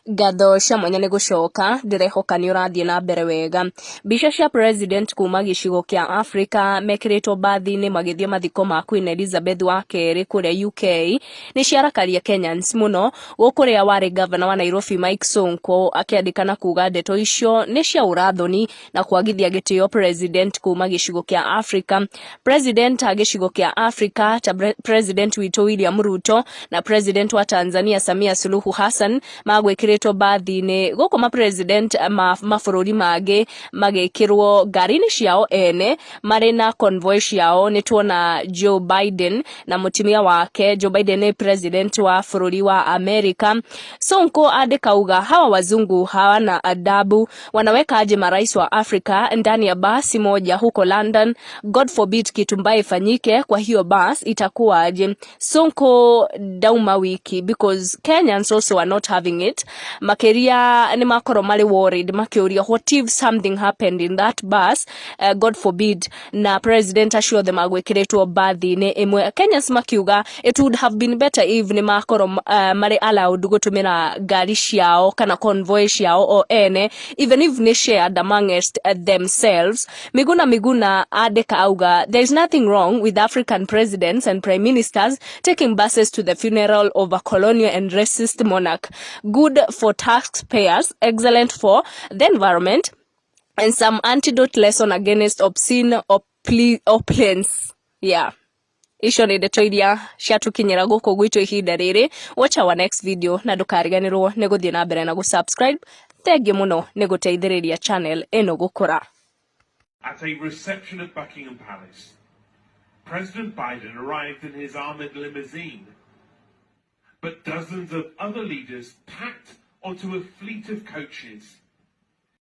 Ngatho cia mwanya nĩ gũcoka, ndĩrehoka nĩ ũrathiĩ na mbere wega. Mbica cia president kuma gĩcigo kĩa Afrika mekĩrĩtwo mbathi-inĩ magĩthiĩ mathiko ma Queen Elizabeth wa kerĩ kũrĩa UK nĩ ciarakaria Kenyans mũno, gũkũ ũrĩa warĩ ngavana wa Nairobi Mike Sonko akĩandĩka na kuga ndeto icio nĩ cia ũrathoni na kwagithia gĩtĩo president kuma gĩcigo kĩa Afrika. President a gĩcigo kĩa Afrika ta president witũ William Ruto na president wa Tanzania Samia Suluhu Hassan magwĩkĩrĩtwo mbathi-inĩ gũkũ ma president ma mabũrũri mangĩ magĩkĩrwo ngari-inĩ ciao ene marĩ na convoy ciao. Nĩ tuona Joe Biden na mũtumia wake. Joe Biden nĩ president wa bũrũri wa America. Sonko andĩka uga hawa wazungu hawana adabu, wanaweka aje marais wa Afrika ndani ya basi moja huko London? God forbid kitu mbaya ifanyike kwa hiyo bus, itakuwa aje? Sonko dauma wiki because Kenyans also are not having it. Makiria nĩ makorwo marĩ worried makĩũria what if something happened in that bus, God forbid, na president acio othe magwĩkĩrĩtwo mbathi-inĩ ĩmwe. Kenyans makiuga it would have been better if nĩ makorwo marĩ allowed gũtũmĩra ngari ciao kana convoy ciao o ene, even if nĩ shared amongst themselves. Miguna Miguna andĩka auga there is nothing wrong with African presidents and prime ministers taking buses to the funeral of a colonial and racist monarch. Good for taxpayers, excellent for the environment and some antidote lesson against obscene opulence. Yeah, icio nĩ ndeto iria ciatũkinyĩra gũkũ gwitũ ihinda rĩrĩ. Watch our next video na ndũkariganĩrwo nĩ gũthiĩ na mbere na gũsubscribe. Thengiũ mũno nĩ gũteithĩrĩria channel ĩno gũkũra. At a reception at Buckingham Palace, President Biden arrived in his armored limousine, but dozens of other leaders packed onto a fleet of coaches.